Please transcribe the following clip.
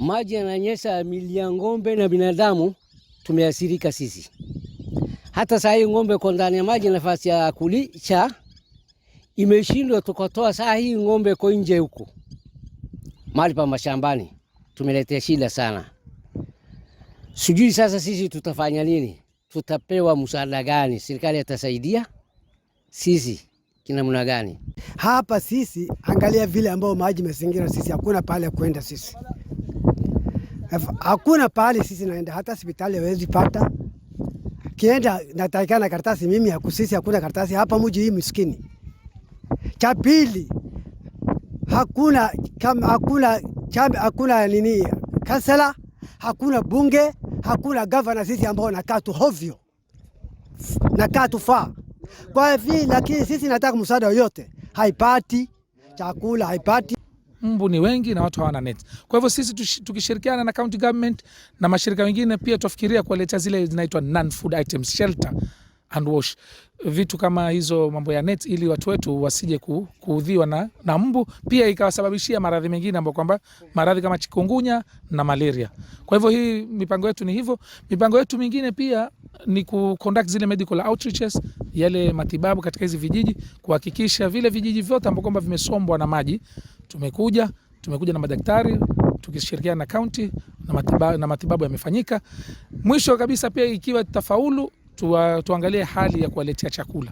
Maji yananyesha mili ya ng'ombe na binadamu, tumeathirika sisi. Hata saa hii ng'ombe kwa ndani ya maji, nafasi ya kulisha imeshindwa, tukatoa saa hii ng'ombe kwa nje huko mahali pa mashambani, tumeletea shida sana. Sijui sasa sisi tutafanya nini, tutapewa msaada gani? Serikali atasaidia sisi kinamna gani? Hapa sisi, angalia vile ambao maji mazingira sisi, hakuna pale ya kwenda sisi, hakuna pale sisi naenda, hata hospitali hawezi pata. Kienda natakikana karatasi mimi hakusisi, hakuna karatasi hapa mji hii miskini. Cha pili hakuna kama hakuna chama, hakuna nini councillor, hakuna bunge, hakuna gavana. Sisi ambao nakaa tu hovyo, nakaa tu faa kwa hivi, lakini sisi nataka msaada yoyote, haipati chakula, haipati. Mbu ni wengi na watu hawana net. Kwa hivyo sisi tukishirikiana na county government na mashirika mengine pia tufikiria kuwaletea zile zinaitwa non food items, shelter and wash, vitu kama hizo mambo ya net, ili watu wetu wasije kuudhiwa na mbu, pia ikawasababishia maradhi mengine ambayo kwamba maradhi kama chikungunya na malaria. Kwa hivyo hii mipango yetu ni hivyo. Mipango yetu mingine pia ni ku conduct zile medical outreaches, yale matibabu katika hizi vijiji, kuhakikisha vile vijiji vyote ambavyo kwamba vimesombwa na maji, tumekuja na madaktari tukishirikiana na county na matibabu yamefanyika. Mwisho kabisa pia ikiwa tutafaulu, tuangalie hali ya kuwaletea chakula.